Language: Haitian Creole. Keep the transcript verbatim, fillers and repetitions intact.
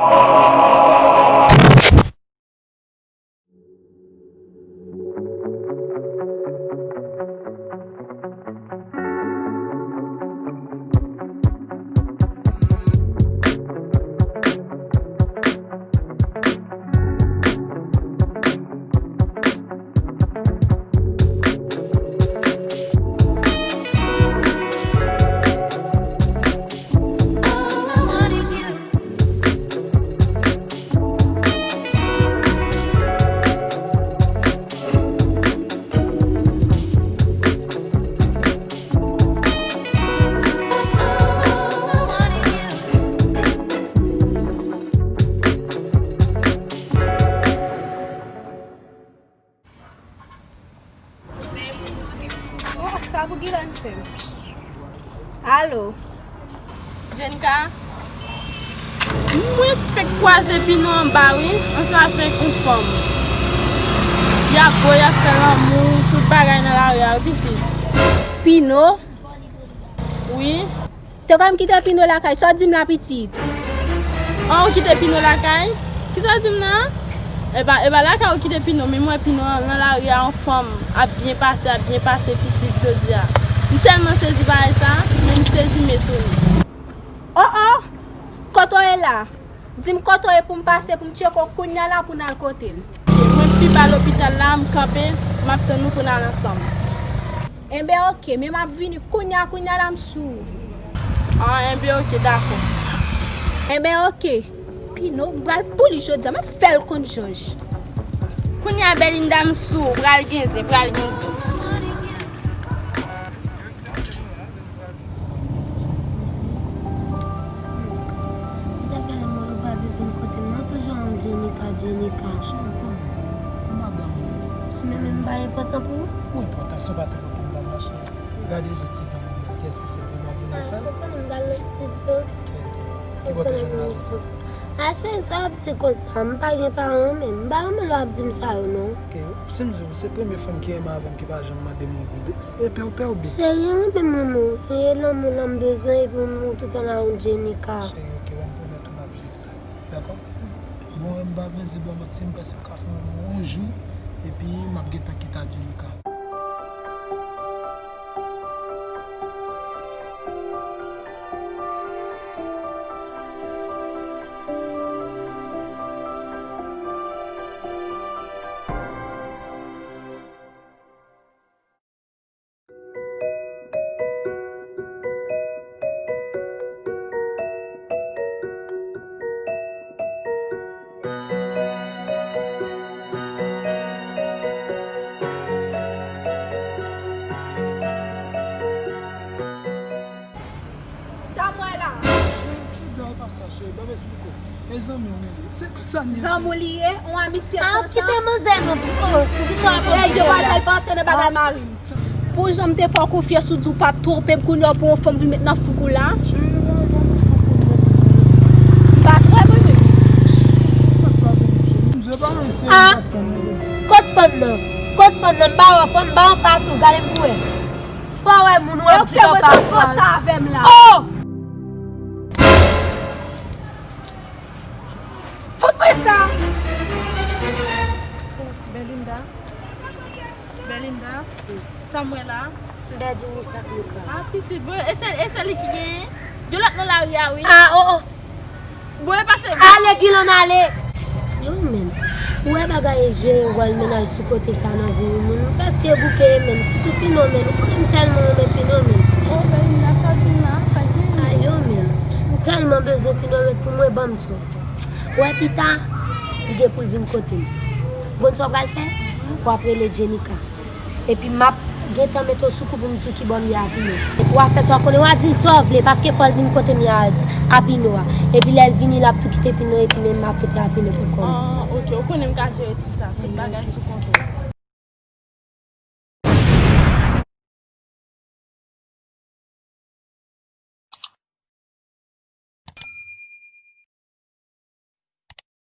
Oh, sa pou Guilan fè m. Alo. Jenika, mwen fèk kwaze Pino anba wi, ansanm avèk yon fanm. Y ap bo, y ap fè lanmou, tout bagay nan lari a wi pitit. Pino? Wi. Te kwè m kite Pino lakay, sa w di m la pitit? An, ou kite Pino lakay? Kisa w di m nan? Epa, epa lakay ou kite Pino, men m wè Pino nan lari a yon fanm ap byen pase, ap byen pase pitit jodi a. M tèlman sezi bagay sa, men m sezi m etone. Oh oh! Kote w ye la? Di m kote w ye pou m pase, pou m tcheke w kounya la pou n al kote l. Mwen pi ba lopital la, m kanpe, m ap tann ou pou n al ansanm. Enben oke, men m ap vini kounya, kounya la m sou ou. Ah, enben oke, dakò. Enben oke. Pino, m pral pou li jodi a, m ap fè l konn jòj. Kounya Belinda m sou ou, pral gen zen, pral gen zen. Sa fè lè m wè l ou pa vle vin kote m nan, toujou ap Jenika, Jenika. Cheri, ou konnen, e madanm mwen li ye. Men, men m pa enpòtan pou ou? Ou enpòtan, si w pa t enpòtan, m t ap la, cheri. Gade jan ti zanmi w bèl, kiyès ki fè l? Ou pa vin fè l? Ah, ou konnen m t al nan estidyo. Ok. Ki bò w te jwenn lajan sa? Ah, cheri, sa w ap di konsa? M pa gen paran menm. M pa renmen lè w ap di m sa yo, non. Ok, si m di w, se premye fanm ki renmen avè m ki pa janm mande m yon goud. E pè w pè w byen. Cheri, renmen manman w. E lanmou lan m bezwen, epi ou touttan la yon Jenika. Cheri, ok, ban m pwomèt ou m ap jere sa yo. Dakò? Bon, m pa bezwen ba w manti, m panse m ka fè yon jou, epi m ap gentan kite Jenika. Samuela. Ki di a pa sa, cheri? Ban m esplike w. E zanmi w li ye. Se konsa n ye. Zanmi w li ye, yon amitye konsa. Ah, kite manzè non, pou, pou ki sa w ap fè la? Ey, demwazèl, pa antre nan bagay mari m. Pou jan m te fè w konfyans, ou di w p ap twonpe m, kounye a w pran yon fanm vin met nan foukou la. Cheri, e pa, e pa nan foukou m. M pa twonpe menm. Mèt pa twonpe m, cheri. M di w e pa yon serye m ap fè non, bebe. Kot fanm nan? Kot fanm nan? M pa wè fanm, m pa anfas ou, gade m pou wè. Fò wè moun w ap di anfas mwen. Oh! Fout mwen sa! Belinda. Belinda. Samuela. M pèdi Misak Luka. Ah, pitit, bon, e se, e se li ki genyen? Yo l ap nan lari a, wi. Ah, oh, oh. Bon, e pase. Ale, Guilan, ale. Yo, men. Ou wè bagay e jwe wòl mennaj sou kote sa nan vi yon moun. Ou prèske bouke, men. Sitou Pino, men. Ou konnen m tèlman renmen Pino, men. Oh, Belinda, sa w di m la, sa k genyen? Ayo, men. M tèlman bezwen Pino ret pou mwen, ban m Wè pita, li gen pou l vin kote m. Ou konn sa w pral fè? W ap rele Jenika. Epi m ap gentan mete w sou kou pou m di w kibò m ye a Pino. Epi w a fè sa w konnen, w a di l sa w vle, paske fò l vin kote m ye a, a Pino a. Epi lè l vini, l ap tou kite Pino, epi men m ap rete a Pino pou kò m. Ah, ok, ou konnen m ka jere ti sa, tout bagay sou kontwòl.